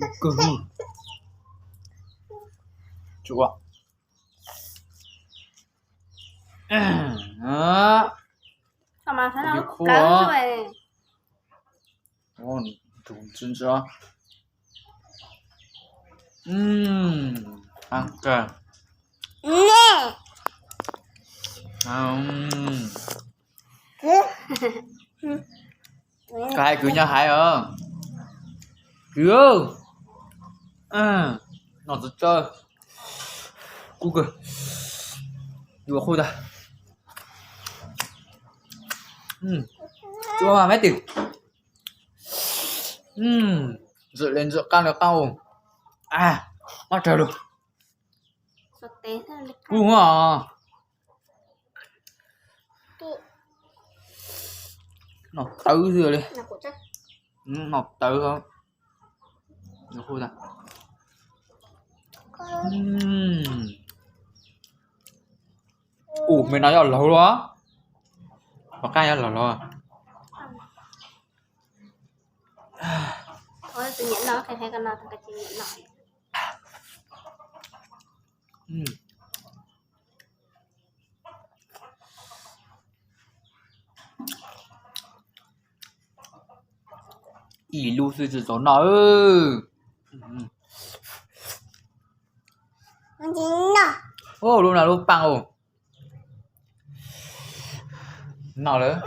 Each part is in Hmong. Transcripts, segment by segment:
Kawg. Tsuav. Koj hais kwv nyob hais os. Kwv, noj txawv tsawv. Kub kawg. Yuav qhuj tag. Tsuav mas meb tim. Ntxwm li ntxwm qab li qab. Mab rawg lug. Kub os. Noj tawv xwb li. Noj tawv. Ua me no yog laug los? Pov qab yog laug los? Ib lub xwb tsis txaus noj. Lub no lub paaj. Noj lawm.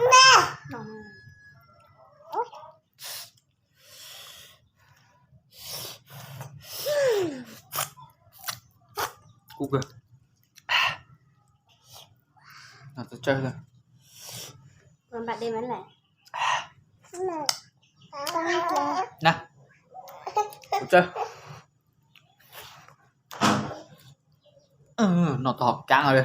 Kub kawg. Noj txawv tsawv. Na, txawv tsawv. Noj tau hom kaab li.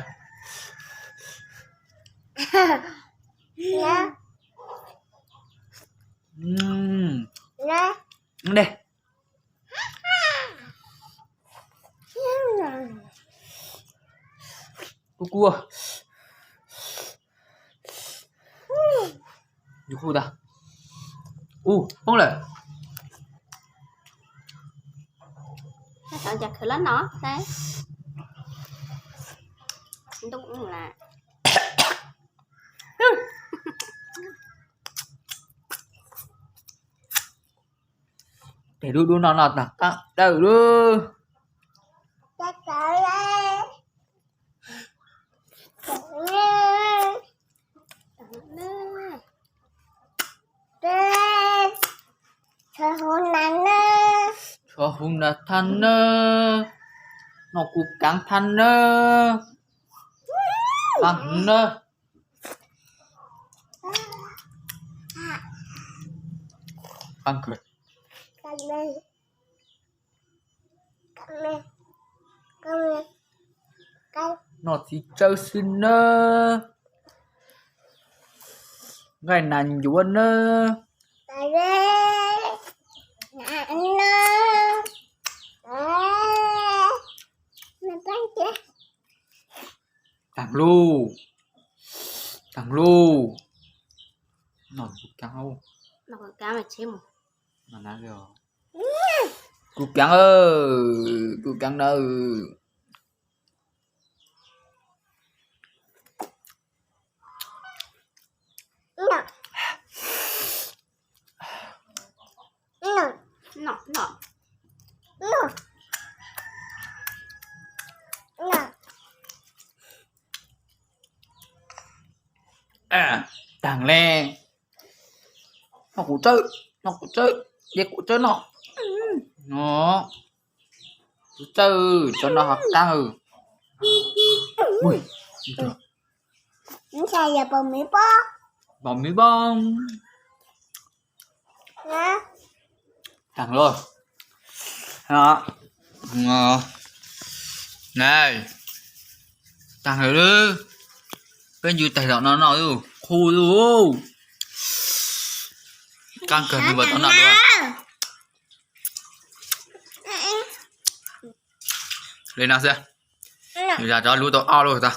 Kub kub. Yus hu tas. Ub, poob lawm. Cas khwv lab no, ntuj ub las. Tes dub dub no no tag qab dawm lub. Tshuav hu nra thaj nawb. Noj kuv kaav thaj nawb. Qab hwv nawb. Qab kawg. Noj txiv tsawb xwb nawb. Nqaij nas ncuav nawb. Taag lug, taag lug. Noj kuv kaav, kuv kaav na. Taag le, noj kuv tsawb, noj kuv tsawb, de kuv tsawb noj. Kuv tsawb, tsawb no ho qaab. Pom miv poob. Taag lug. Taag lug. Peb ncu taag tom no no, qhu lug. Qaab kawg nws puas tau noj dua. Li no xwb. Nws zam rov lub tau ob lub tag.